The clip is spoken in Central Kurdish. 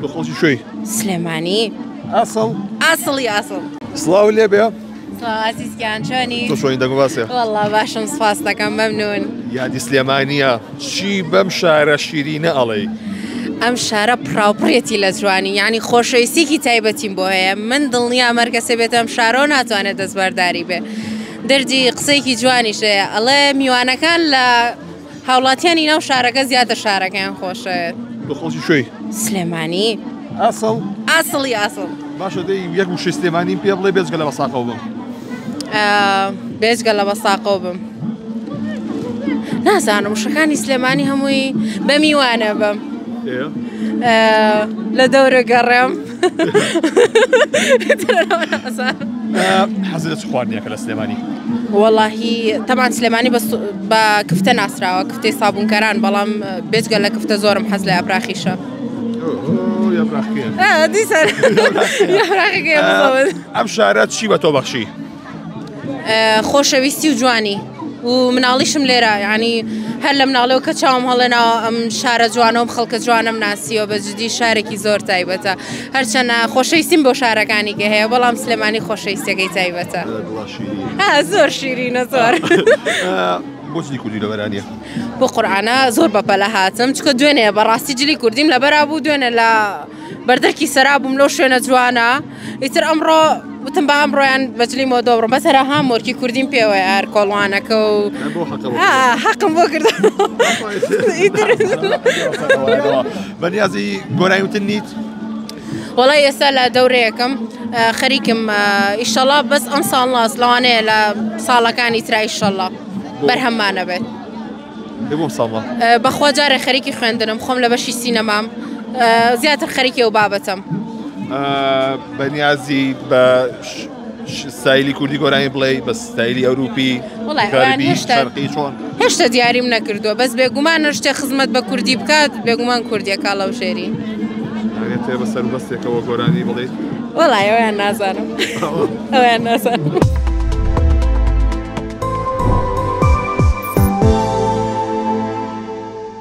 تۆ خەڵکی کوێی؟ سلێمانی. ئەسڵ؟ ئەسڵی ئەسڵ. سڵاو لێ بێ. سڵاو ئازیز گیان چۆنی؟ تۆ چۆنی دەنگ و باسێ؟ وەڵا باشم سوپاس دەکەم مەمنون. یادی سلێمانییە چی بەم شارە شیرینە ئەڵێی؟ ئەم شارە پڕاوپڕیەتی لە جوانی یانی خۆشەویستیەکی تایبەتیم بۆ هەیە من دڵنیام هەر کەسێ بێتە ئەم شارەوە ناتوانێت دەستبەرداری بێ دەردی قسەیەکی جوانیش هەیە ئەڵێ میوانەکان لە هاوڵاتیانی ناو شارەکە زیاتر شارەکەیان خۆشەوێت. تۆ خەڵکی کوێی؟ سلێمانی. ئەسڵ؟ ئەسڵی ئەسڵ. باشە دەی یەک وشەی سلێمانیم پێ بڵێ بێجگە لە بەساقەو بم. بێجگە لە بەساقەو بم. نازانم وشەکانی سلێمانی هەمووی بە میوانە بم. لە دەورە گەڕێم. حەزت لە چ خواردنێکە لە سلێمانی؟ وەڵاهی تەمان سلێمانی بە کفتە ناسراوە کفتەی سابوونکەران بەڵام بێجگە لە کفتە زۆرم حەز لە یاپراخیشە. ئەم شارە چی بە تۆ بەخشی؟ خۆشەویستی و جوانی و مناڵیشم لێرە ینی هەر لە مناڵەوە کە چاوم هەڵێناوە ئەم شارە جوانەوەم خەڵکە جوانم ناسیەوە بە جدی شارێکی زۆر تایبەتە هەرچەنە خۆشەویستیم بۆ شارەکانی کە هەیە بەڵام سلێمانی خۆشەویستەکەی تایبەتە زۆر شیرینە زۆر. بۆ جلی کوردی لەبەرانیە؟ بۆ قورعانە زۆر بەپەلە هاتم چکە دوێنێ بەڕاستی جلی کوردیم لەبەرا بوو دوێنێ لە بەردەرکی سەرا بووم لەو شوێنە جوانە ئیتر ئەمڕۆ وتم با ئەمڕۆیان بەجلی مۆدۆ بڕۆم بەس هەرەها مۆرکی کوردیم پێوەیە هەر کۆڵوانەکە و حەقم بۆ کرد بەنیازی گۆرانی وتن نیت؟ وەڵای ئێستا لە دەورەیەکم خەریکم ئیشەڵا بەس ئەم ساڵ ناس لەوانەیە لە ساڵەکانی ترا ئیشەڵا بەرهەممانە بێت. بەخوا جارێ خەریکی خوێندنم خۆم لە بەشی سینەمام زیاتر خەریکی ئەو بابەتەم. بەنیازی بە ستایلی کوردی گۆرانی بڵێ بە ستایلی ئەوروپی چۆن؟ هێشتا دیاریم نەکردووە بەس بێگومان شتێ خزمەت بە کوردی بکات بێگومان کوردیەکە لەو شێری بە سەربەستێکەوە گۆرانی بڵێ وەڵای ئەویان نازانم ئەویان نازانم.